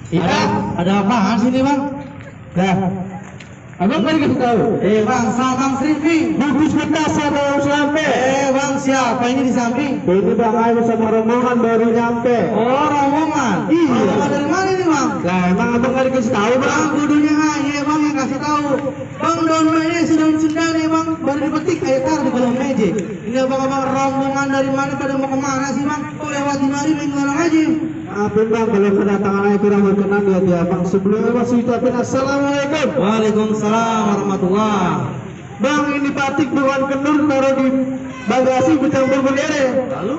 Iya, ada apaan sini bang? Dah, abang kan dikasih tahu. Bang, Bang Srivi. Bagus betas ada yang sampai. Bang siapa ini di samping? Ini bang Ayu sama rombongan baru nyampe. Oh rombongan? Iya. Rombongan dari mana ini bang? Lah emang abang kan dikasih tahu bang? Kudunya hanya bang yang kasih tahu. Bang daun ini sedang sedang nih bang, baru dipetik ayo taruh di kolong meja. Ini abang-abang rombongan dari mana pada mau kemana sih bang? Kok lewat di mari main kemana aja? Maafin bang kalau kedatangan saya kurang berkenan ya bang. Sebelumnya masih ucapin assalamualaikum. Waalaikumsalam warahmatullah. Bang ini batik bukan kendur taruh di bagasi bercampur bendera.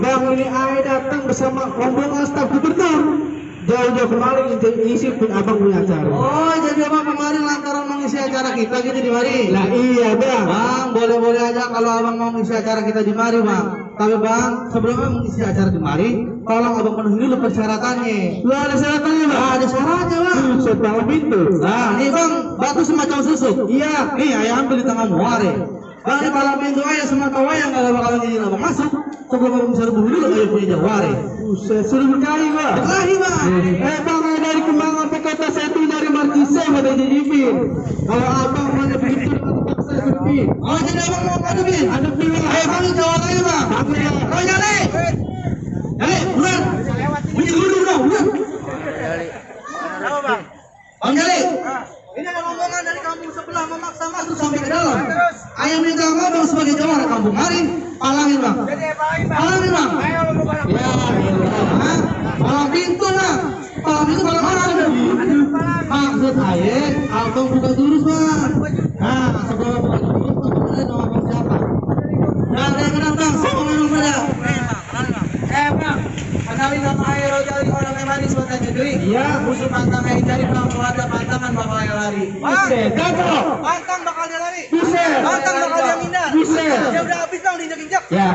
Bang ini saya datang bersama rombongan staf gubernur. Jauh-jauh kemarin isi pun abang punya acara. Oh jadi abang kemarin lantaran mengisi acara kita gitu di mari. Lah iya bang. Bang boleh-boleh aja kalau abang mau mengisi acara kita di mari bang. Tapi bang sebelumnya mengisi acara di mari, tolong abang penuhi dulu persyaratannya. Lah ada syaratnya bang? Ada syaratnya bang. Susut bang pintu. Nah nih bang batu semacam susut. Iya. Nih ayah ambil di tengah muare. Bang ini kalau pintu ayah semata wayang nggak bakalan jadi abang masuk. Sebelum abang bisa rebus dulu ayah punya jaware. Buset, suruh berkali bang. Berkali bang. Bang dari Kembangan sampai kota Setu dari Markisa pada JDP. Kalau abang mau begitu paksa sepi. Oh jadi abang mau adepin? Adepin. Bang jawabannya bang. Oh nyale. Nyale, buruan. Bunyi dulu dong, buruan. Apa bang? Bang Nyale. Ini ada rombongan dari kampung sebelah memaksa masuk sampai ke dalam. Ayah minta abang sebagai jawara kampung Marin. Palangin bang. Palangin bang. Ayo lu barang. Ya, palang pintu lah. Palang pintu palang mana? Maksud ayah, abang buka terus bang. Nah, sebelum buka terus, ada nama bang siapa? Dan saya kenal bang, semua memang pada. Bang, kenalin nama air Rojali orang yang manis buat negeri. Iya. Musuh pantang yang cari bang, kalau ada pantangan bakal yang lari. Buset, gagal. Pantang bakal dia lari. Buset. Pantang bakal dia mindah. Buset. Dia udah habis bang, diinjak-injak. Ya.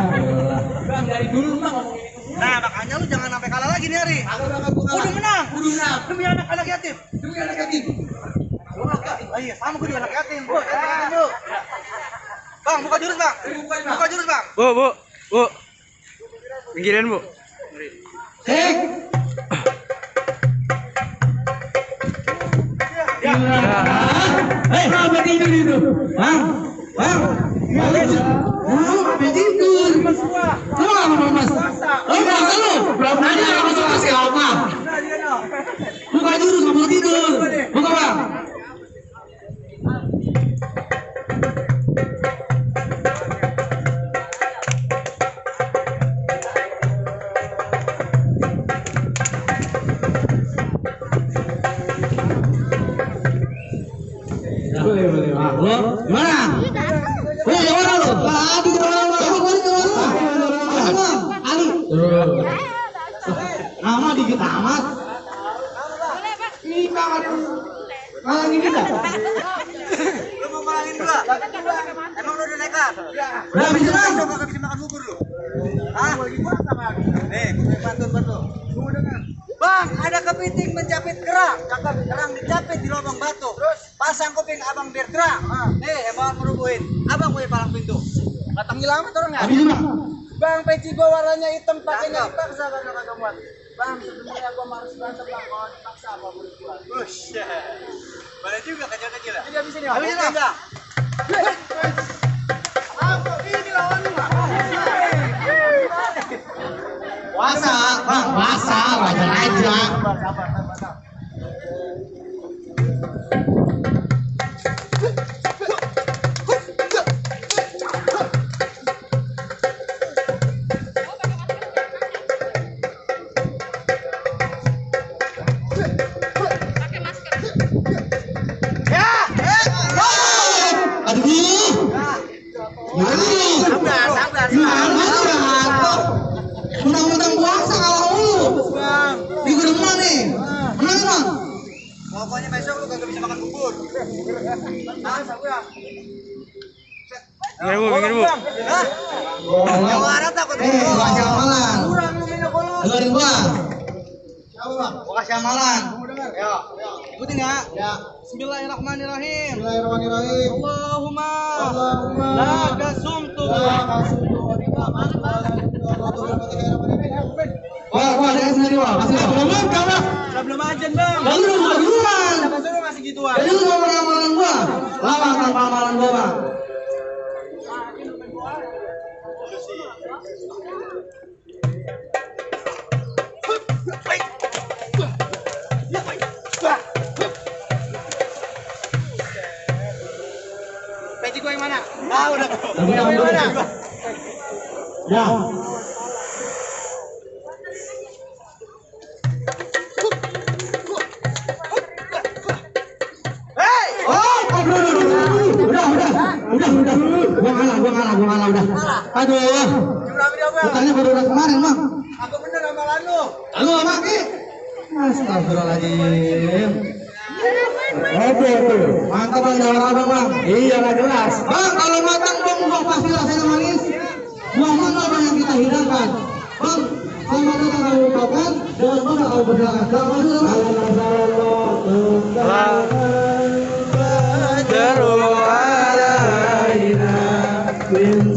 Bang dari dulu bang ngomong ini. Nah makanya lu jangan sampai kalah lagi nih hari. Udah menang. Demi anak-anak yatim. Demi anak yatim. Oh iya sama gue juga anak yatim. Bang buka jurus bang. Buka jurus bang. Bu. Pinggirin bu. Cek. Ya. Apa tidur itu? Bang. Apa tidur? Lu apa mas? Oh masa lu? Berapa aja yang masuk ke siapa? Buka jurus nggak mau tidur. Buka bang. Boleh. Lo gimana? Gimana lo? Aduh, gimana? Ali. Nama dikit amat. Ini banget. Malangin kita. Lu mau malangin gua? Emang lu udah nekat? Udah bisa bang. Udah gak bisa makan bubur lu? Hah? Lagi puasa bang. Nih, gue bantu. Tunggu dengar. Bang, ada kepiting menjapit kerang. Cakep, kerang dijapit di lubang batu. Terus pasang kuping abang biar terang. Nih, emang merubuhin. Abang gue palang pintu. Datang lama orang ya? Habis bang. Bang, peci gua warnanya hitam, pakainya dipaksa karena kagak muat. Bang, sebenarnya gua harus berantem bang, kalau dipaksa apa boleh kuat. Boleh juga kecil-kecil ya? Jadi habis ini, habis ini bang. Apa ini lawannya bang? Puasa, bang. Puasa, wajar aja. Sabar. Mentang-mentang puasa kalah mulu. Minggu depan nih. Menang bang. Pokoknya besok lu kagak bisa makan bubur. Minggir bu. Hah? Jawara takut Gua kasih amalan. kurang lu minum bolos. Dengerin gua. Gua kasih amalan. Ya. Ikutin ya. Ya. Bismillahirrahmanirrahim. Bismillahirrahmanirrahim. Allahumma Allahumma laka sumtu. Wah, ada sendiri wah. Kasih. belum ajan bang. Bang lu juga duluan. Siapa suruh masih gituan? Jadi lu mau amalan gua. Lawan tanpa amalan gua, Bang. Peci gua yang mana? Ah udah. Yang mana? Ya. Hei! Oh, udah. Gua ngalah udah. Aduh. Jumlah video bang. Bukannya baru udah kemarin, Bang. Aku bener amalan lu. Lu sama Ki? Astagfirullahaladzim. Oke, tuh. Mantap Bang, jawab Abang, Bang. Iya lah jelas. Bang, kalau matang buang pasti rasanya manis. Buang mana Bang yang kita hidangkan? Bang, sama kita kami ucapkan dan Bang bakal berjalan. Terus alaina min